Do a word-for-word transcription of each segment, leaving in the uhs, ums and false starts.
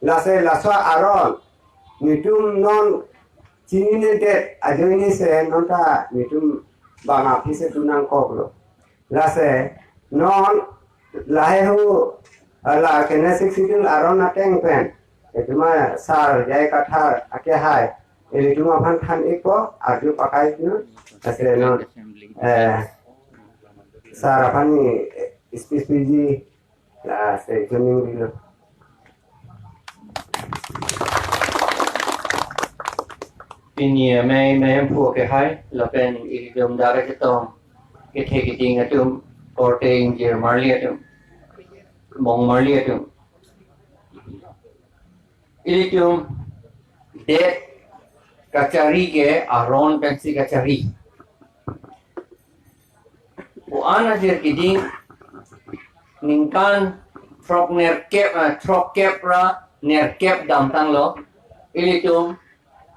Lasi laso aron netum non chininedet ajoine si non ta netum bang aphi si tu nangkoklo. Lasi non lahai hu, eh, la kene Sixth Schedule aron ateng pen, itum a Sir J I Kathar akehai, ilitum aphan than-ikpo, arju pakai nu, lasi non, eh, Sir aphan ni, eh, speech piji, lasi kuning dilo. Pini amei mei phu akehai, lapen ilitum dara ketong, kethe keding atum, korte ingjir marli atum, mong marli atum. Ilitum det kachari ke aron pensi kachari. Pu-an ajir keding ningkan throk nerkep, eh, throkkep ra nerkep damtanglo. Ilitum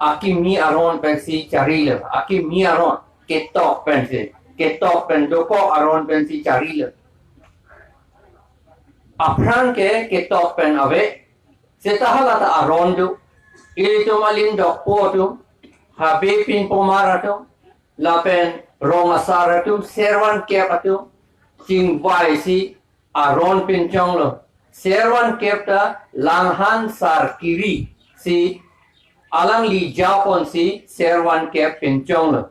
akimi aron pensi charilo. Akimi aron ketok pensi. Ketok pen dokok aron pensi charilo. Aphrang ke ketok pen ave. Seta hala ta aron do. Ilitum alim dokpo atum, Habe Pinpomar atum, lapen rong asar atum, servan kep atum, chingvaisi aron pinchonglo. Servan kep ta Langhan Sar Kiri si alangli japonsi servan kep pinchonglo.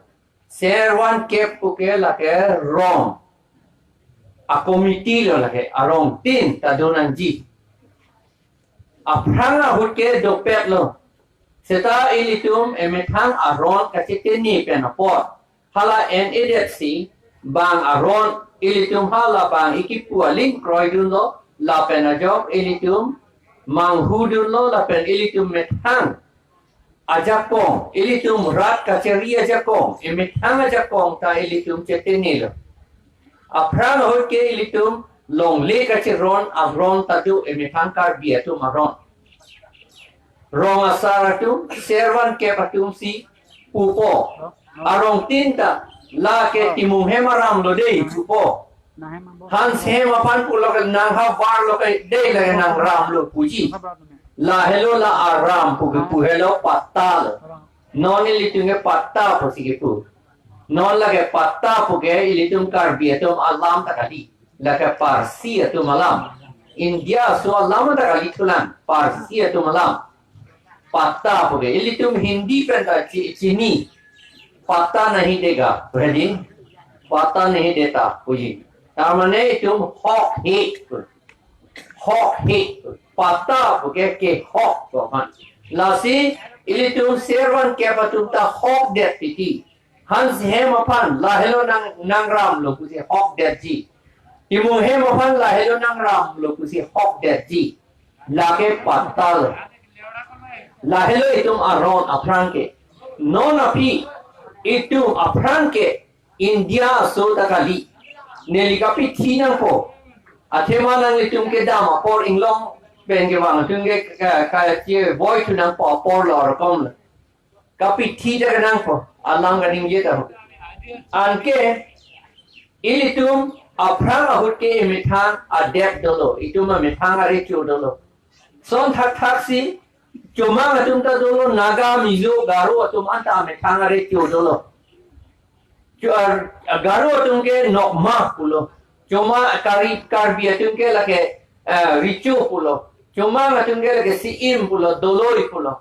Servan kep puke lake rong a committee lo, lake arong tin ta donangji. Aphrang ahut ke dopetlo. Seta ilitum emethang aron kacheteni pen apot, hala en-edet si bang aron ilitum hala bang ikipu aling kroidunlo, lapen ajok ilitum manghudunlo, lapen ilitum methang ajakong, ilitum rat kachari ajakong, emethang ajakong ta ilitum chetenilo. Aphrang ahut ke ilitum longle kacheron aron ta do, emethang Karbi atum aron. Rong asar atum, servan kep atum si pupo. Arong tin ta, lake Timung Hem aram lo dei pupo. Hans Hem aphan pulo ke nang havar lo ke dei, lake nang ram lo puji. Lahelo la aram pu kepu, helo patta lo. Non ilitum ke patta pusi kepu. Non lake patta puke ilitum Karbi atum alam ta kali. Lake Parsi atum alam. India aso alam ta kali thulang. Parsi atum alam. Patta puke. Ilitum Hindi pen ta chi-, chini. Patta nahi dega. Ready? Patta nahi deta. Puji. Tar mane itum hok he. Hok he. Patta puke kehok ko man. Lasi ilitum servan kep atum ta hokdet titi. Hans Hem aphan lahelo nang, nang ram lo pusi hokdetji. Timung Hem aphan lahelo nang ram lo pusi hokdetji. Lake patta lo. Lahelo itum aron aphrang ke. Non aphi itum aphrang ke India aso ta kali. Neli kapithi nangpo. Athema nanglitum kedam apor, inglong pen kevang atum ke ka, ka, kachevoi thu nangpo apor lo, rokom lo. Kapithi ta kenangpo, alam kaningje ta. Anke ilitum aphrang ahut ke emethang adet dolo, itum amethang arecho dolo. Son thakthak si Chomang atum ta dolo, Naga, Mizo, Garo atum anta amethang arecho dolo. Cho-, ah, Garo atum ke Nokma pulo. Chomang Kari-, Karbi atum ke lake, eh, Recho pulo. Chomang atum ke lake Si-im pulo, Doloi pulo.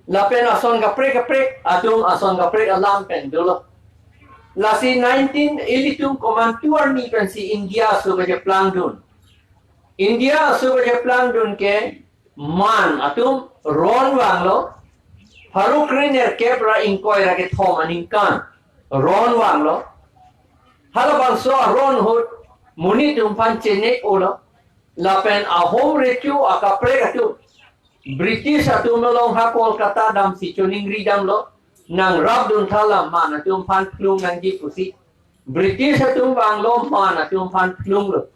Lapen ason kaprek kaprek atum ason kaprek alam pen dolo. Lasi nineteen, ilitum komantu arni pensi India aso kacheplangdun. India aso kacheplangdun ke man atum ron vanglo. Pharo kre nerkep ra ingkoi ra kethom aningkan ron vanglo. Halabangso aron ahut monit atum aphan chenek-olo. Lapen ahum recho akaprek atum British atum along ha Kolkata damsi choningri damlo, nangrapdun tha la man atum aphan phlung nangji pusi. British atum vanglo, man atum aphan phlunglo.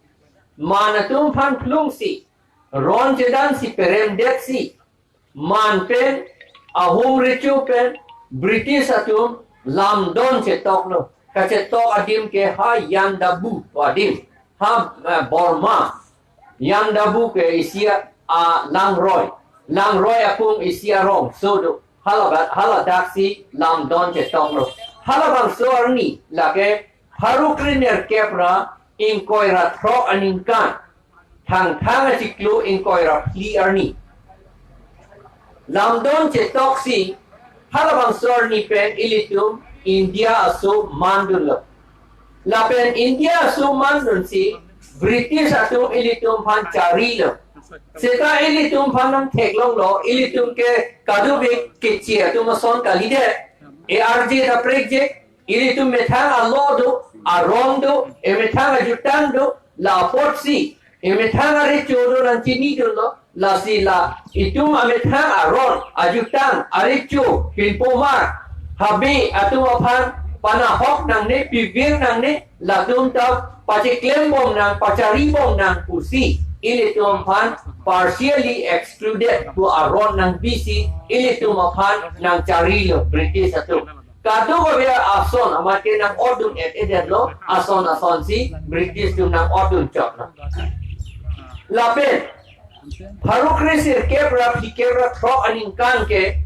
Man atum aphan phlungsi, ron chedansi peremdetsi, man pen, ahum recho pen, British atum lamdon chetoklo. Kachetok adim ke ha Yandabu adim. Ha, eh, Burma. Yandabu ke isi a, a langroi. Langroi apung isi arongso do. Hala, haladaksi lamdon chetoklo. Halabangso arni lake pharo krenerkep ra ingkoi ra throk aningkan. Thangthang achiklo ingkoi ra phli arni. Lamdon chetoksi halabangso arni pen ilitum India aso mandunlo. Lapen India aso mandunsi British atum ilitum aphan charilo. Seta ilitum aphan nangtheklonglo, ilitum ke kadokave keche atum ason kalidet. Arje ta prekjek, ilitum methang alo do, aron do, emethang ajutang do, la apotsi emethang arecho do nangchinidunlo, lasi la itum amethang aron, ajutang, arecho, pinpomar, habe atum aphan panahok nangne, pivir nangne, latum ta pacheklembom nang, pacharibom nang pusi ilitum aphan partially excluded pu aron nangbisi ilitum aphan nangcharilo British atum. Kadokave ason amat ke nang-otdun-et-edetlo, ason asonsi British atum nang-otdun chotlo. Lapen pharo kresirkep ra phlikep ra throk aningkan ke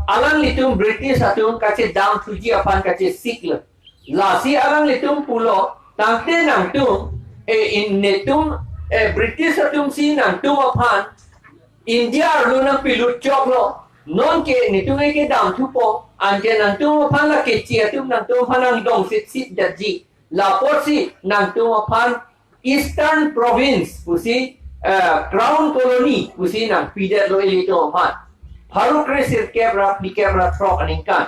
alanglitum British atum kachedamthuji aphan kachesiklo. Lasi alanglitum pulo, tangte nangtum, e, in netum, e, British atumsi nangtum aphan India arlo nangpilut choklo. Nonke netum ke damthupo, anke nangtum aphan la keche atum nangtum aphan nangdong sitsit detji. La apotsi nangtum aphan Eastern Province pusi, eh, Crown Colony pusi nangpidetlo ilitum aphan. Pharo kresirkep ra phlikep ra throk aningkan.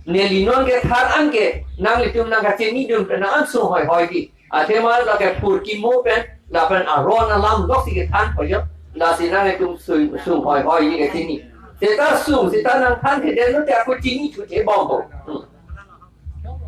Neli nonke than anke nanglitum nangkachinidun pen nang-an sung hoihoi di. Athema lake phurkimo pen lapen aron alam doksi kethan hoyo. Lasi nanglitum sung, sung hoihoi di kachini. Seta sung, seta nangthanthedetlo te ako chinithuthebompo. Hmm.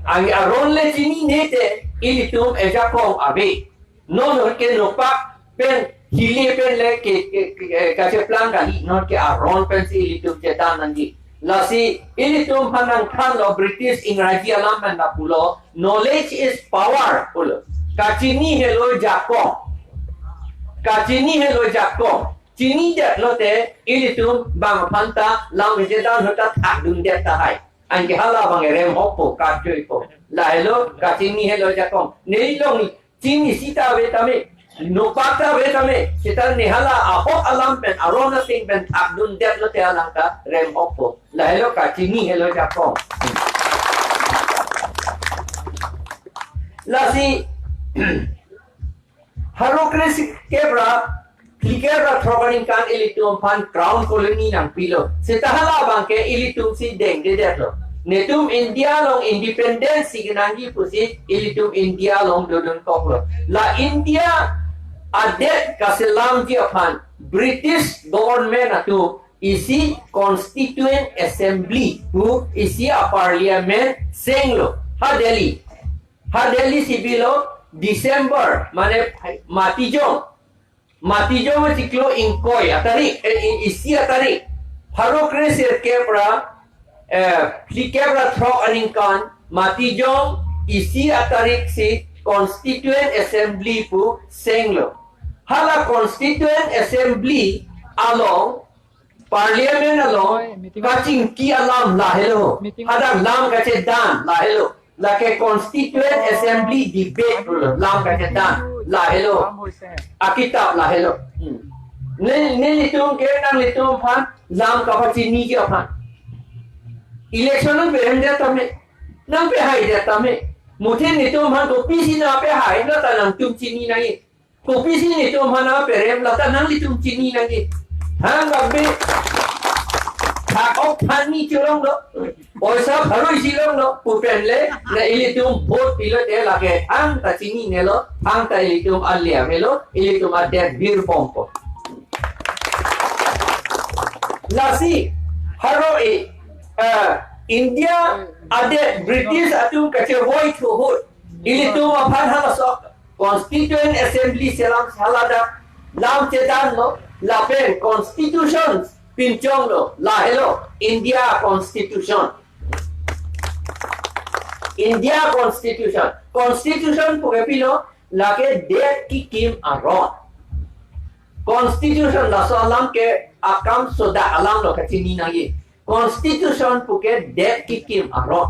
Anke aron le chinine te ilitum ejakong ave. Non ke nopak pen hile pen le ke, ke, ke, kacheplang kali, nonke aron pensi ilitum chedan nangji. Lasi ilitum aphan nangthanlo British Ingraji alam pen lapulo, "Knowledge is power," pulo. Kachini helo jakong. Kachini helo jakong. Chinidetlo te ilitum bang aphan ta lam kechedan ahut ta thakdundet tahai. Anke hala abang rem hokpo, karjuipo. Lahelo, kachini helo jakong. Neli long chinisi ta ave tame, nopak ta ave tame, seta ne hala ahok alam pen, aron ateng pen thakdundetlo te alang ta rem hokpo. Lahelo kachini helo jakong. Lasi, pharo kresirkep ra phlikep ra throk aningkan ilitum aphan Crown Colony nangpilo. Seta hala abang ke ilitumsi dengdedetlo. Netum India along independence si kenangji pusi ilitum India along dodunkoklo. La India adet kaselamji aphan British government atum isi Constituent Assembly pu isi a parliament senglo. Ha Delhi. Ha Delhi si bilo December, mane matijong. Matijong achiklo ingkoi atarik, eh, i-, isi atarik. Pharo kresirkep ra, eh, phlikep ra throk aningkan, matijong isi atarik si Constituent Assembly pu senglo. Hala Constituent Assembly along Parliament along kachingki alam lahelo. Hadak lam kachedan lahelo. Lake Constituent Assembly debate lo, lam kachedan lahelo. Akitap lahelo. Hmm. Ne, nelitum ke nanglitum aphan lam kapachiniji aphan. Election nangperemdet tame, nangpehaidet tame. Muthe netum aphan kopisi nangpehai, lata nangtum chini nangji. Kopisi netum aphan nangperem, lata nanglitum chini nangji. Thang kabe. Thak-ok thanni cholonglo. Poisa pharo isi longlo. Pu pen le, la ilitum vote pilo te lake thangta chininelo, thangta ilitum alia melo, ilitum adet virbompo. Lasi, pharo e, eh, India adet British atum kachevoi thu ahut. Ilitum aphan halaso Constituent Assembly selam haladak lam chedanlo, lapen Constitution pinchonglo, lahelo India Constitution. India Constitution. Constitution pu ke pilo, lake det kekim aron. Constitution laso alam ke akam soda alam lo kachini nangji. Constitution puke det kekim aron.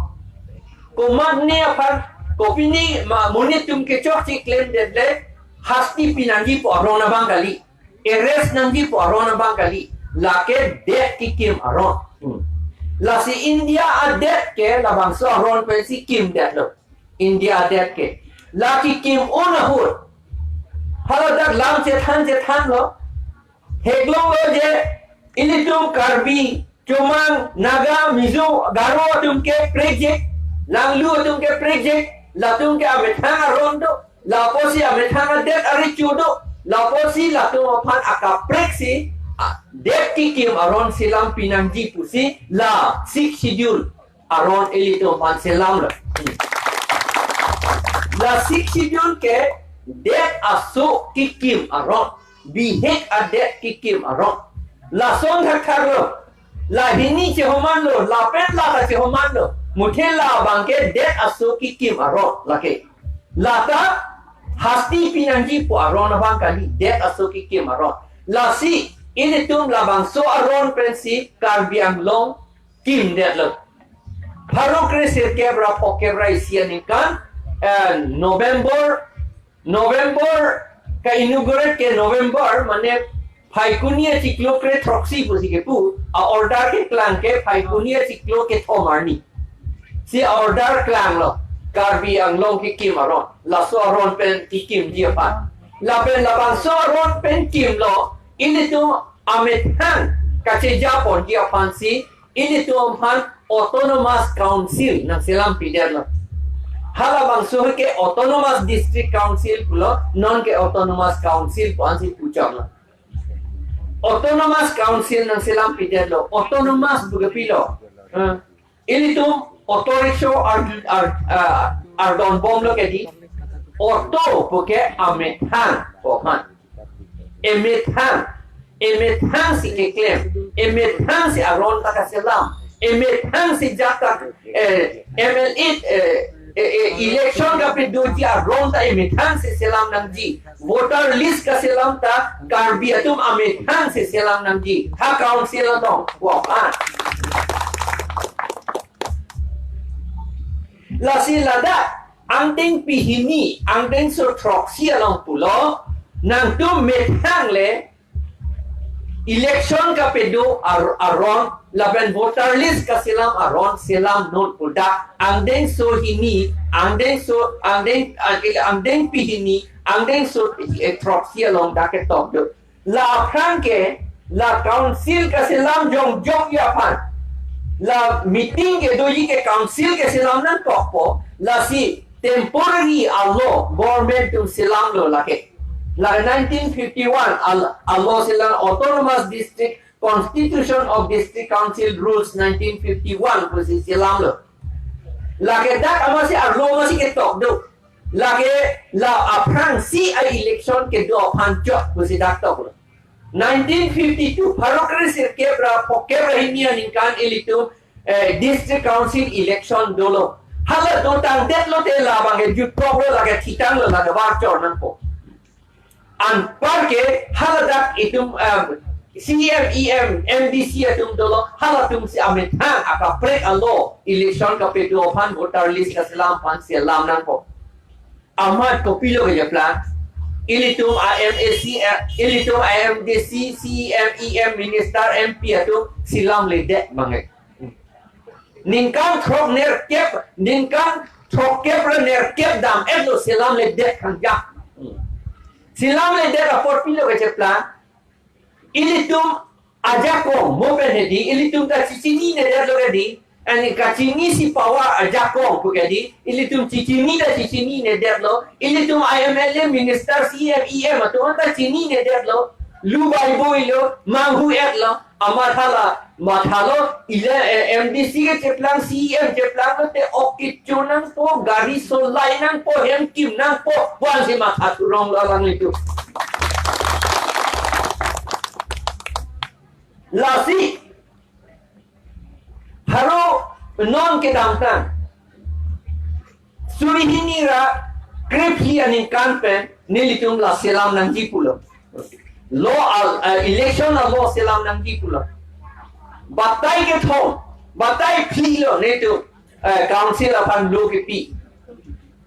Komatne aphan kopine ma monit atum kechokche klemdet le hasti pinangji pu aron abang kali. Arrest nangji pu aron abang kali. Lake det kekim aron. Hmm. Lasi India adet ke labangso aron pensi kimdetlo. India adet ke. La kekim un ahut. Haladak lam chethan chethanlo. Theklonglo je ilitum Karbi, Chomang, Naga, Mizo, Garo atum ke prekjik, Langlu atum ke prekjik, latum ke amethang aron do, lapusi amethang adet arecho do, lapusi latum aphan akapreksi, a, det kekim aron selam pinangji pusi, la Sixth Schedule aron ilitum aphan selamlo. La Sixth Schedule ke det aso kekim aron. Bihek adet kekim aron. Lason thakthaklo. La hini chehomanlo, lapen la ta chehomanlo. Muthe labang ke det aso kekim aron lake. Lata hasti pinangji pu aron abang kali, det aso kekim aron. Lasi ilitum labangso aron pensi Karbi Anglong kimdetlo. Pharo kre sirkep ra phokep ra isi aningkan, eh, November, November ka-inaugurate ke November, mane Phaikuni achiklo kre throksi pusi kepu, a-order keklang ke Phaikuni achiklo kethom arni. Si a-order klanglo, Karbi Anglong kekim aron, laso aron pen kekimji aphan. Lapen labangso aron pen kimlo, ilitum amethang kachejaponji aphansi, ilitum aphan Autonomous Council nangselam pidetlo. Halabangso ke Autonomous District Council pulo, non ke Autonomous Council pu ansi puchoklo. Autonomous Council nangselam pidetlo. Autonomous pu ke pilo. Eh, ilitum auto rickshaw ar, ar, ah, ardonbomlo ke di. Auto puke amethang pu aphan. Emethang, emethang si keklem, emethang si aron ta kaselam, emethang si ajat ta, eh, M L A, eh, eh, eh, election kapedoji aron ta emethang si selam nangji, voter list kaselam ta Karbi atum amethang si selam nangji, ha council along, wah, ah. Lasi ladak, angdeng pehini, angdengso throksi along pulo, nangtum methang le, election kapedo ar-, aron, lapen voter list kaselam aron, selam non pu dak, angdengso hini, angdengso, angdeng, angdeng pehini, angdengso, eh, throksi along dak ketok do. La aphrang ke, la council kaselam jongjongji aphan. La meeting kedoji ke council keselam nangkokpo, lasi temporary a-law government atum selamlo lake. La nineteen fifty-one a-law, a-law selam Autonomous District Constitution of District Council Rules nineteen fifty-one pusi selamlo. Lake dak amatsi a-law amatsi ketok do. Lake la aphrangsi a-election kedo aphan chot pusi dak toklo. Nineteen fifty-two, pharo kre sirkep ra phokep ra hini aningkan ilitum, eh, District Council election dolo. Hala dotangdetlo te labang ke jutpoklo lake thitanglo lake varchor nangpo. Anpar ke haladak itum, eh, C E M, E M, M D C atum dolo, halatumsi amethang akaprek a-law, election kapedo aphan voter list kaselam aphan selam nangpo. Amat kopilo kejaplang. Ilitum a-M A C, eh, ilitum a-M D C, C E M, E M, minister, M P atum selamledet mangai. Ningkan throk nerkep, ningkan throkkep ra nerkep dam-etlo selamledet khangjang. Selamledet apot pilo kejaplang. Ilitum ajakong mo pen hedi, ilitum ta chichininedetlo kedi, ani kachinisi power ajakong pu kedi, ilitum chechini ta chichininedetlo, ilitum M L A, minister, C E M, E M atum ta chininedetlo, lu bai boilo, manghu-etlo, amat hala, mathalo, ile, eh, M D C kecheplang, C E M cheplanglo te ok kecho nangpo, gari solai nangpo, hem kim nangpo, pu ansi matha thuronglo alanglitum. Lasi, pharo non kedamtang suri hini ra krephli aningkan pen nelitum la selam nangji pulo. Law, uh, election a-law selam nangji pulo. Batai kethom, batai phli lo netum, uh, council aphan law kepi.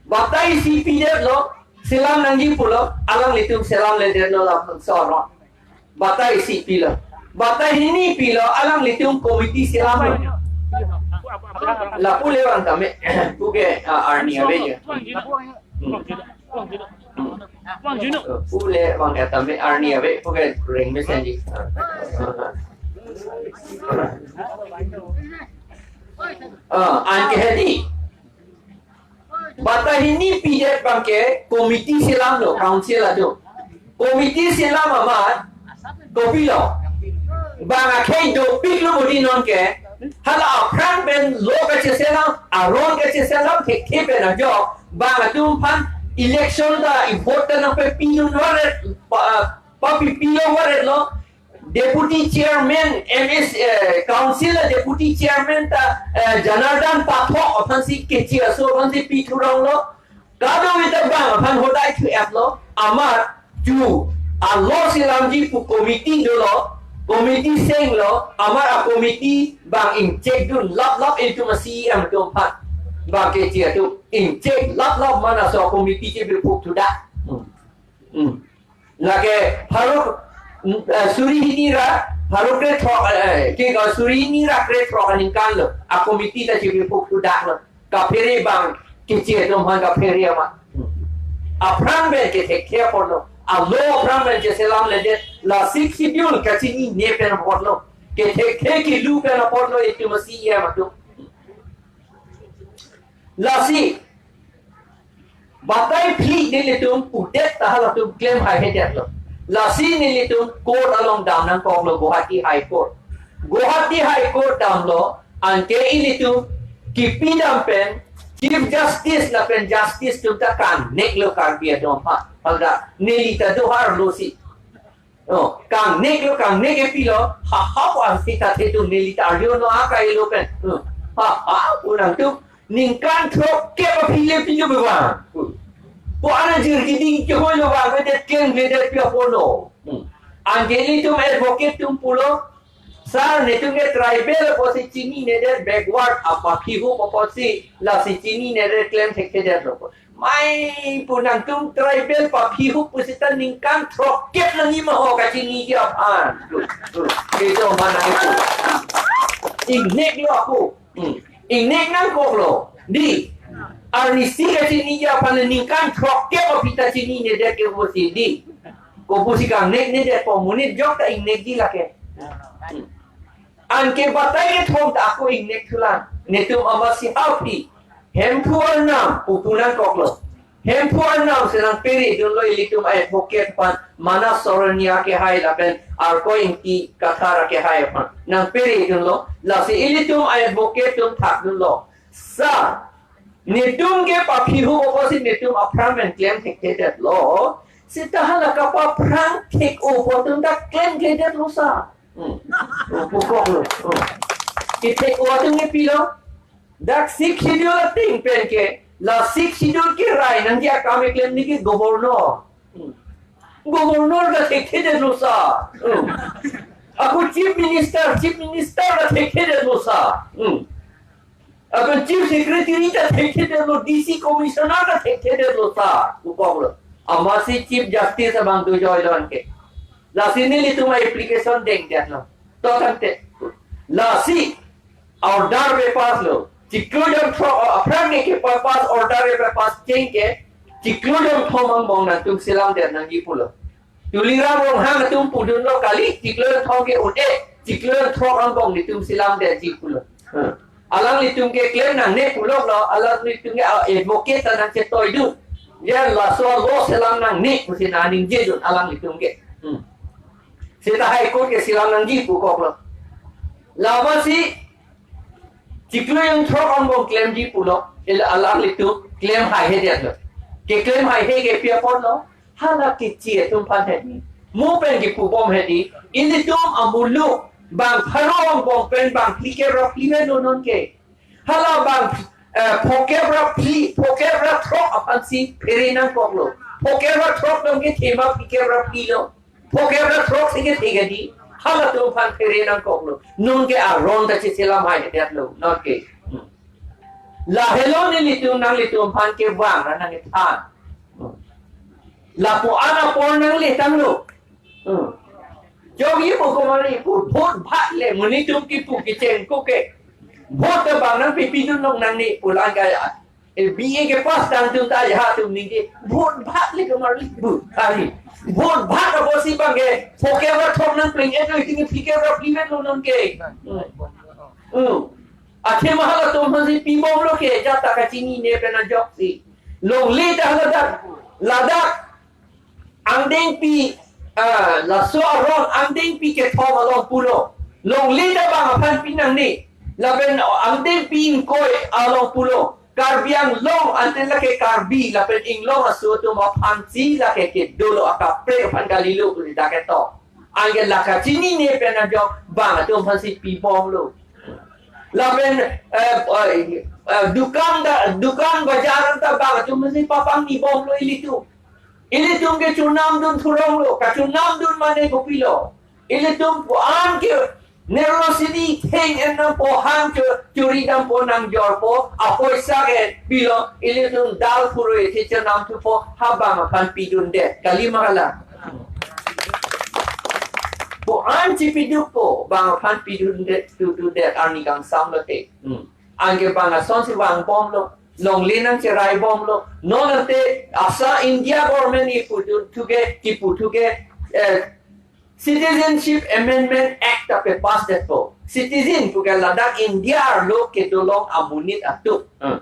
Batai isi pidetlo, selam nangji pulo, alanglitum selamledetlo lapuson. Batai isi pilo. Batai hini pilo, alanglitum committee selamlo. Lapu le vang tame, puke, ah, arni ave ya. Hmm. Puke vang ya tame arni ave, puke reng mesenji. Ah, anke hedi. Batai hini pidet abangke committee selamlo, council atum. Committee selam amat kopilo. Bang akhei dopiklo budi nonke. Hala aphrang pen law kacheselam, aron kacheselam, thekthe pen ajok. Bang atum aphan election ta, i-vote ta nangpepidun varet, pa, papipilo varetlo. Deputy chairman, M S, eh, council a deputy chairman ta, eh, Janardan Pathak aphansi kechi aso aphansi pithuronglo. Kadokave ta bang aphan hodai thu-etlo. Amat chu a-law selamji pu committee dolo, committee senglo, amat a-committee bang ingchekdun laplap, itum a-C E M atum aphan. Bang kechi atum ingchek laplap, mane laso committee chebi phuk thudak. Hmm. Hmm. Lake pharo, mm, eh, suri hini ra, pharo krethrok, eh, ke ka suri hini ra krethrok aningkan lo. A-committee ta chebi phuk thudaklo. Kaphere bang kechi atum aphan kaphere amat. Aphrang pen kethekthe apotlo. A-law aphrang pen cheselamledet, la Sixth Schedule kachinine pen apotlo. Kethekthe kelu pen apotlo itum a-C E M atum. Lasi, batai phli nelitum pudet ta halatum klem haihedetlo. Lasi nelitum court along dam nangkoklo, Guwahati High Court. Guwahati High Court damlo, anke ilitum kipi dam pen Chief Justice lapen Justice atum ta kangneklo Karbi atum aphan. Hala neli ta doharlo si. Oh, kangnek lo, kangnek ke pilo, ha, ha, pu ang sita thetu neli ta arjo no aka ilo pen. Hmm. Ha, ha, pu nangtum, ningkan throkkep aphi le pilo bang. Hmm. Pu ana jirgi ding ke hoi lo bang, ke det keng le det pia pono. Hmm. Anke ilitum advocate atum pulo, sir, netum ke tribal apotsi chininedet, backward apaphi hu apotsi, lasi chininedet klem thekthedetlo. Mai pu nangtum tribal paphi hu pu sita ningkan throkkep nangji ma ho kachiniji aphan. Kecho mana itu. Ingnek lo ako. Hmm. Ingnek nangkoklo. Di. Arnisi kachiniji aphan le ningkan throkkep aphi ta chininedet ke pusi di. Ko pusi kangneknedet po, monit jok ta ingnekji lake. Hmm. Anke batai kethom ta ako ingnek thulang. Netum amatsi haupi. Hemphu Arnam pu pu nangkoklo. Hemphu Arnam si nangpiri dunlo ilitum advocate aphan, Manas Soroniya akehai lapen Arkoi Ingti Kathar akehai aphan. Nangpiri dunlo, lasi ilitum advocate atum thak dunlo. Sir, netum ke paphi hu apotsi netum aphrang pen klem thekthedetlo. Sita hala kapaphrang thek-o pu atum ta klemthedetlo sir. Hmm. Oh, pukok lo. Oh. Kethek-o atum ke pilo. Dak Sixth Schedule ating pen ke, la Sixth Schedule kerai nangji akam keklem niki governor. Hmm. Governor ta thekthedetlo sir. Hmm. Ako Chief Minister, Chief Minister ta thekthedetlo sir. Hmm. Ako Chief Secretary ta thekthedetlo, D C Commissioner ta thekthedetlo sir. Pukok lo. Amatsi Chief Justice abang dojoi lo anke. Lasi nelitum a-application dengdetlo. To tangte. Lasi order papass lo. Chiklo jon throk, aphrang ke papass order papass cheng ke. Chiklo jon thom angbong nangtum selamdet nangji pulo. Tuliram Ronghang atum pudunlo kali, chiklo jon thom ke un-e, chiklo jon throk angbong netum selamdetji pulo. Hmm. Alanglitum ke klem nangne puloklo, alanglitum ke, ah, advocate ta nangchetoidun. Ya laso law selam nangne pusi nangningjidun alanglitum ke. Hmm. Sita High Court ke selam nangji pukoklo. Labangsi chiklo jon throk angbong klemji pulo, ila alanglitum klem haihedetlo. Keklem haihe ke pi aponlo, hala kechi atum aphan hedi. Mo pen kepubom hedi, ilitum amuluk, bang pharo angbong pen bang phlikep ra phli pen lo nonke. Hala bang, eh, phokep ra phli, phokep ra throk aphansi phere nangkoklo. Phokep ra throk nonke thema phlikep ra phli lo. Pho kep ra throk si ke thik adi. Halatum aphan phere nangkoklo. Non ke aron ta chisi lam hai det lo. Non ke. Hmm. Lahelo nelitum nanglitum aphan kevang ra nangkethan. Hmm. Lapu-an apor nangle tanglo. Hmm. Jok ye po komari po vote bhat le monit atum kipu kicheng ko ke. Vote ta bang nangpi pidun long nangne pulang kaya. Eh, B A ke pass tangtum ta ya atum ningje. Vote bhat le komari vote kali. Vote bhat apotsi bang ke. Pho kep ra thok nangpleng et lo itum ke phi kep ra phli et lo non ke. Hmm. Hmm. Athema halatum aphansi pibomlo ke jata kachinine pen ajoksi. Longle ta haladak. Ladak. Angdengpi, ah, laso aron angdengpi kethom along pulo. Longle ta bang aphan pi nangne. Lapen angdengpi ingkoi along pulo. Karbi Anglong ante lake Karbi lapen inglong aso atum aphansi lake kedolo akaprek aphan kalilo pu dak ketok. Anke la kachinine pen ajok bang atum aphansi pibomlo. Lapen, eh, eh, eh, dukan da, dukan bajar anta bang atum aphansi papangni bomlo ilitum. Ilitum ke chonamdun thuronglo, kachonamdun mane kopilo. Ilitum pu-an ke nerlo sini theng en nangpo, hang cho-, chori dampo, nangjorpo, apoisa ke pilo, ilitum dal phurui si chonam thupo, ha bang aphan pidundet. Kali ma kali. Pu-an chipidukpo, bang aphan pidundet, tu dundet, arni kangsam lote. Hmm. Anke bang asonsi vangbomlo, longle nangcheraibomlo. Non ante asa India government ipudun thuke, kipu thuke, eh, Citizenship Amendment Act ta pe-pass detpo. Citizen pu ke ladak India arlo kedolong amonit atum. Hmm.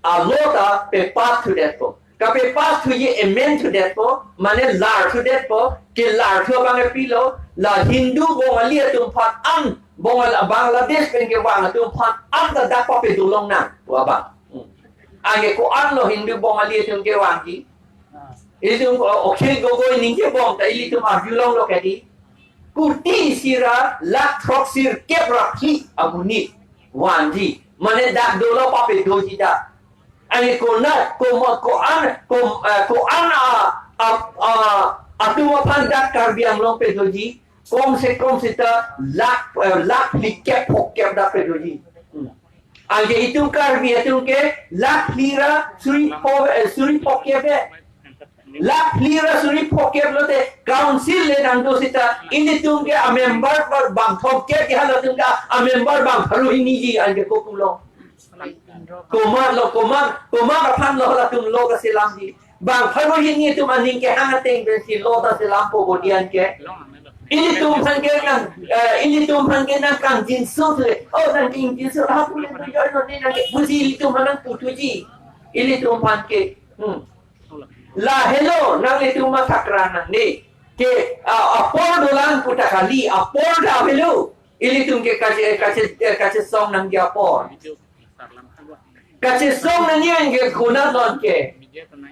Alo ta pe-pass thudetpo. Kape-pass thuji amend thudetpo, mane lar thudetpo, kelar thu abang epilo, la Hindu Bongali atum aphan an, Bongal-, Bangladesh pen kevang atum aphan an ta dak papedolong nang, pu abang. Hmm. Anke ko-anlo Hindu Bongali atum kevangji. Ilitum, o-, Akhil Gogoi ningje bom ta ilitum arjulonglo kedi. Kuti isi ra lakh throksi kep ra phli amonit vangji. Mane dak dolo papedoji dak. Ani konat, ko-, ko-an, ko-, eh, ko-an a, a, a, atum aphan dak Karbi Anglong pedoji. Kom se kom seta lakh, eh, lakh phli kep phok kep dak pedoji. Hmm. Anke itum Karbi atum ke lakh phli ra suri pho, eh, suri phok kep eh. Lakh phli ra suri phok kep lote council le nangdo seta ilitum ke a member ba bang thomkep ke halatum ke a member bang pharo hini ji anke kopulo. Komatlo, komat, komat aphanlo halatum lo kaselamji. Bang pharo hini atum aning kehang ateng pensi lo ta selampo bodian ke. Ilitum aphan ke nang, eh, ilitum aphan ke nangkangjinso thu. Oh, nangkangjinso ha pule tu joi no ne nang puji ilitum aphan nangputhuji. Ilitum aphan ke. Hmm. Lahelo nanglitum mathakran nangne. Ke, ah, apor dolang pu ta kali, apor ta avelo. Ilitum ke kache, kache, eh, kachesong nangji apor. Kachesong nangji anke konat non ke.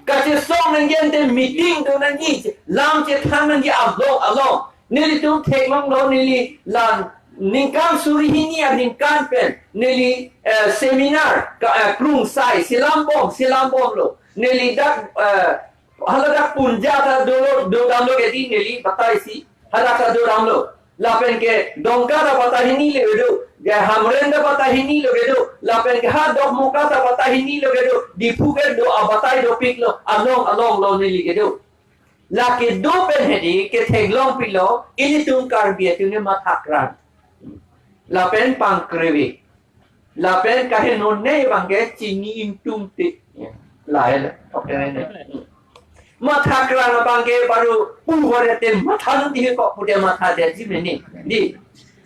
Kachesong nangji ante meeting do nangji, lam chethan nangji along along. Nelitum theklonglo neli la ningkan suri hini aningkan pen neli, eh, seminar ka, eh, krungsai selambom, selambomlo. Neli dak, eh, haladak Punjab ta dolo, dodamlo kedi neli bataisi. Haladak ta dodamlo. Lapen ke Dongka ta batai hini le kedo. Ke Hamren ta batai hini le kedo. Lapen ke ha Dokmoka ta batai hini le kedo. Diphu kedo abatai dopiklo. Along alonglo neli kedo. Lake do pen hedi ketheklong pilo, ilitum Karbi atum ne mathakran. Lapen pangkrevi. Lapen kaheno ne bang ke chini ingtungte. Lahelo. Okay, ne. Mathakran abang ke baru pu hore te matha nung di ko pute matha detji mene. Di.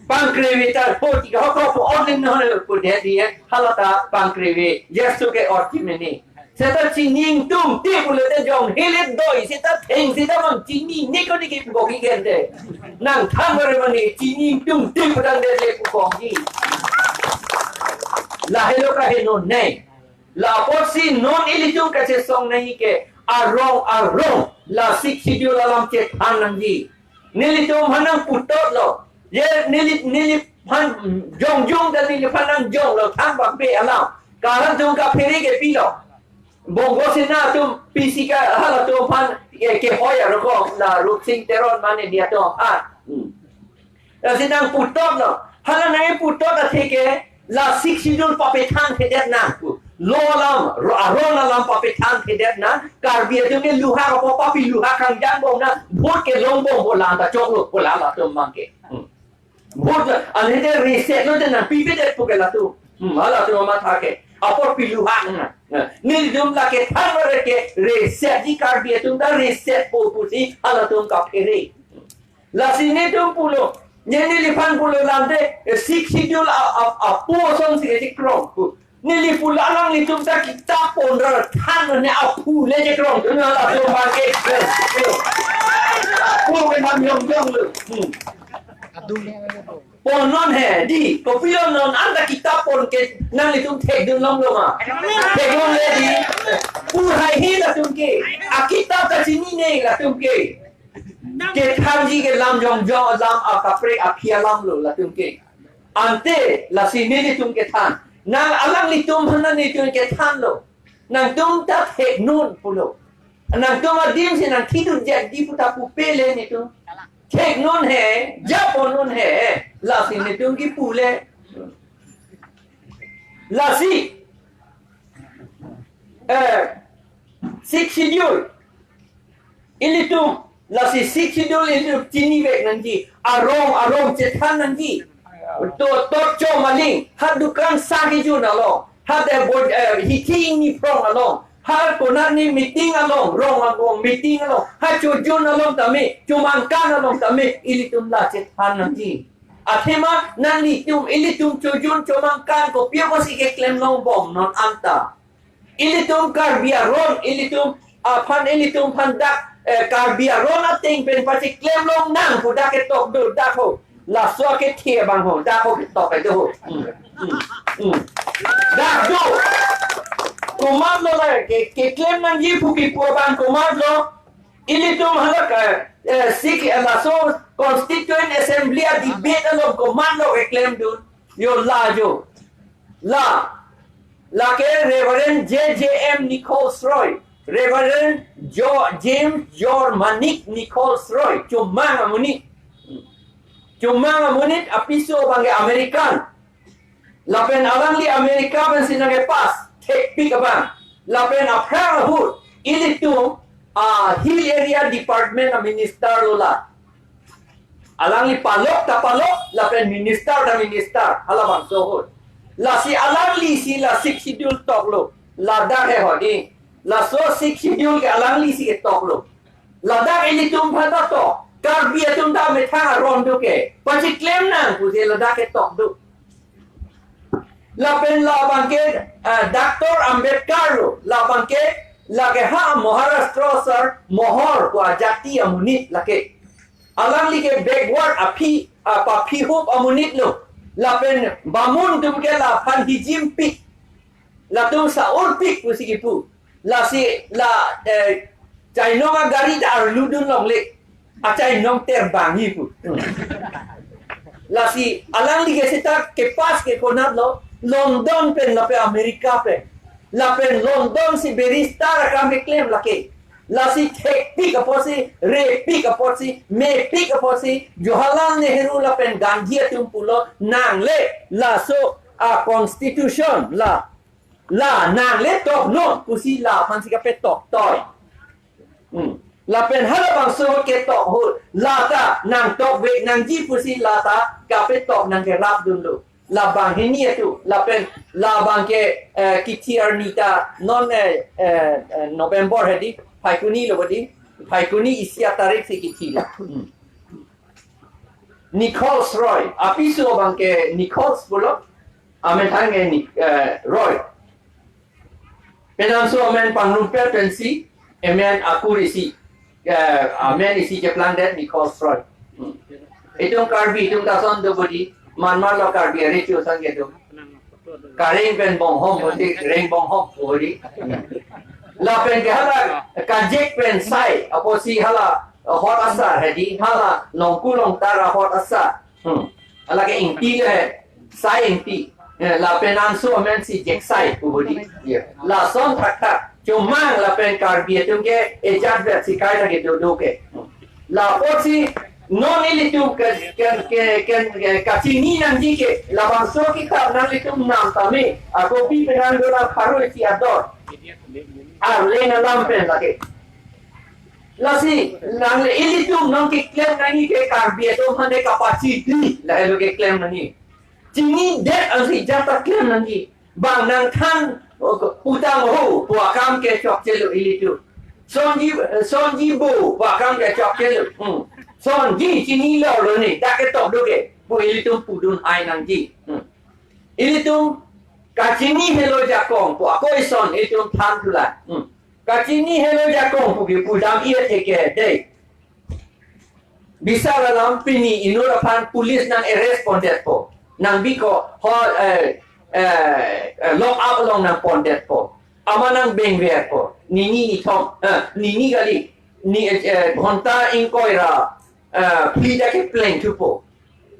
Pangkrevi ta po ti ko po on ling no pu detji eh. Halata pangkrevi. Yesu ke orji mene. Seta chini ingtungte pulote jong hilit doi seta theng seta bang chinine ko diki pukoki gente. Nangthan bare mane chini ingtungte pudang dele pukoki. Lahelo kaheno ne. Lapotsi non ilitum kachesong nangji ke arong arong la Sixth Schedule alam chethan nangji. Nelitum aphan nangputotlo. Ye neli, neliphan jongjong ta neliphan nangjonglo thangbak pe alam. Karan atum kaphere kepilo. Bongo Sena atum P C ka halatum aphan Ke, kehoi arokok la Rupsing Teron mane dia to. Ah. Hmm. Lasi nangputot lo. Hala nangputot atheke la Sixth Schedule papethangthedet nang. Law alam, ro-, aron alam papethangthedet nang. Karbi atum ke luha kapo papi luha kangjang bom nang. Vote kelong bom bolang ta choklo bolang latum abangke. Hmm. Vote la, anhete reset lo den nangpipedet pu ke latum. Hmm, halatum amatha ke. Apor piluha nang. Nah, nelitum lake thanmare ke reset ji Karbi atum ta reset po pusi halatum kaphere. Lasi netum pulo, ne neliphan pulo lande, eh, Sixth Schedule a, a, apo asonsi kechekrong pu. Neli pulo alanglitum ta kitap pon ra than ne aphu le chekrong. Tuna latum abangke. Aphu ke nam yong yong lo. Hmm. Pon non he, di, kopilo non anta kitap pon ke nanglitum thekdun longlo ma. Theklongle di. Pur haihe latum ke. Akitap ta chinine latum ke. Kethanji ke lam jongjong alam, akaprek aphi alam lo latum ke. Ante lasi nelitum kethan. Nang alanglitum aphan nelitum kethanlo. Nangtum ta theknon pulo. Nangtum adim si nangthidun jat di pu ta pupe le netum. Theknon he, japonnon he. Lasi netum kipu le. Lasi, eh, Sixth Schedule. Ilitum, lasi Sixth Schedule ilitum chinivek nangji. Arong, arong chethan nangji. To, to chom aling, ha dukan sa kejun along. Ha de bo, eh, hithi ingni phrong along. Ha konat ni meeting along, rong along meeting along. Ha chojun along tame, chomangkan along tame, ilitum la chethan nangji. Athema nanglitum, ilitum chojun chomangkan kopi apotsi keklem longbom non anta. Ilitum Karbi aron, ilitum aphan, ilitum aphan dak, eh, Karbi aron ateng pen pacheklem long nang pu dak ketok do, dak ho. Laso akethe abang ho, dak ho ketok do ho. Hmm, hmm, hmm. Dak do. Komatlo la ke, keklem nangji pu kipu abang komatlo. Ilitum halak, eh, eh, sik, eh, laso Constituent Assembly a-debate along komatlo keklemdun. Yo la jo. La. Lake Reverend J J M Nichols Roy. Reverend jo-, James Jor Manik Nichols Roy. Chomang amonit. Chomang amonit apiso abangke American. Lapen alangli America pensi nangkepass, thekpik abang. Lapen aphrang ahut, ilitum, ah, Hill Area Department a-minister lo la. Alangli palok ta palok, lapen minister ta minister, halabangso ahut. Lasi alanglisi la Sixth Schedule toklo, ladak he hodi. Laso Sixth Schedule ke alanglisi ketoklo. Ladak ilitum aphan ta tok, Karbi atum ta methang aron do ke. Pacheklem nang pusi ladak ketok do. Lapen labangke, ah, Doctor Ambedkar lo, labangke, lake ha Maharashtra sar Mohor pu ajati amonit lake. Alangli ke backward aphi, ah, paphihup amonit lo. Lapen bamun atum ke laphan hijimpik. Latum sa-urpik pusi kipu. Lasi la, eh, chainong agari ta arludun longle. Achainong terbang hi pu. Lasi alangli ke seta kepass ke konatlo, London pen lapen America pen. Lapen London si barrister akam keklem lake. Lasi thekpik apotsi, repik apotsi, mepik apotsi, Jawaharlal Nehru lapen Gandhi atum pulo nangle laso a-constitution la. La nangle toknon pusi laphansi kapetok toi. Hmm. Lapen halabangso ketok ahut, lata nangtokvek nangji pusi lata kapetok nangkerapdunlo. Labang hini atum, lapen labangke, eh, kithi arni ta non, eh, eh, eh, November hedi, Phaikuni lo bodi, Phaikuni isi atarik si kithi lo. Hmm. Nichols Roy, apiso abangke Nichols pulo, amen thang ke Ni-, eh, Roy. Penanso amen pangrumpet pensi, amen akur isi, eh, amen isi cheplangdet Nichols Roy. Hmm. Itum Karbi, itum ta ason do bodi, manmar lo Karbi ari chu sang ke do. Kareng pen bonghom bodi, reng bonghom bodi. Lapen ke hala kajek pen sai, apotsi hala hot asar hedi, hala longku longtar ahot asar. Hmm. Hala ke Ingti le he, Sai Ingti. Eh, lapen anso amensi Jeksai pu bodi. Ya. Lason thakthak. Chomang lapen Karbi atum ke ejat vet si kaita kedo do ke. Lapusi non ilitum ke, ke, ke, ke, ke kachini nangji ke, labangso kitab nanglitum nam tame, akopi penang dona pharo isi ador. Arleng alam pen lake. Lasi, nang ilitum nangkeklem nangji ke Karbi atum aphan ke kapachidi, lahelo keklem nangji. Chinidet ansi jata klem nangji. Bang nangthan, o, putang ho, pu akam ke chokchelo ilitum. Sonji, sonji bo, pu akam ke chokchelo. Hmm. Sonji chinilo lo ni, dak ketok do ke, pu ilitum pudun ai nangji. Hmm. Ilitum kachini helo jakong, pu ako ison ilitum than thulang. Hmm. Kachini helo jakong, pu ke pudam iya theke dei. Bisar alam pini inut aphan police nang arrest pondetpo. Nang biko hall, eh, eh, eh, lock up along nang pondetpo. Amat nang bengverpo. Nini nithom, eh, nini kali. Ni, eh, ghonta ingkoi ra, eh, phli ta kepleng thupo.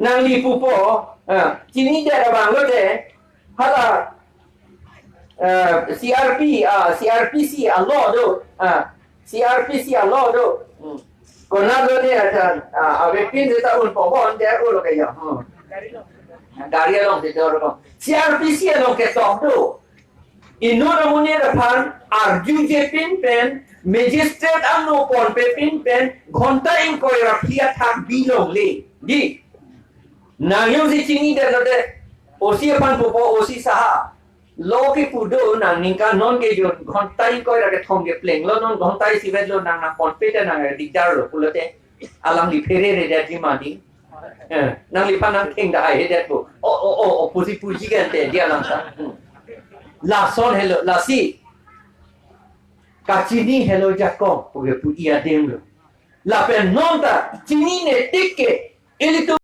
Nangli pupo, eh, chinidet abang lote, hala, eh, C R P, ah, C R P C a-law do, ah, C R P C a-law do. Hmm. Konat lote atan, ah, avepin seta un pobon, der ulo kaya. Hmm. Gari along seta ro. C R P C along ketok do. Inut amonit aphan arjujepin pen, magistrate ano ponpepin pen, ghonta ingkoi ra phli athak bilongle. Dei. Nang jongsi chinidet lote, O C aphan pupo, O C sahab. Lo ke pu do nang ningkan non ke jon ghonta ingkoi ra kethom keplenglo, non ghonta isivet lo, nang nang ponpe te nang dikdar lo pulote. Alangli phereredet ji ma dei. Eh, nangliphan nang thengdai hedet po. O, o, o, o, pusi puji kan te dia langsa. Hmm. Lason helo, lasi. Kachini helo jakong, pu ke pu iya dem lo. Lapen non ta, chinine tik ke, ilitum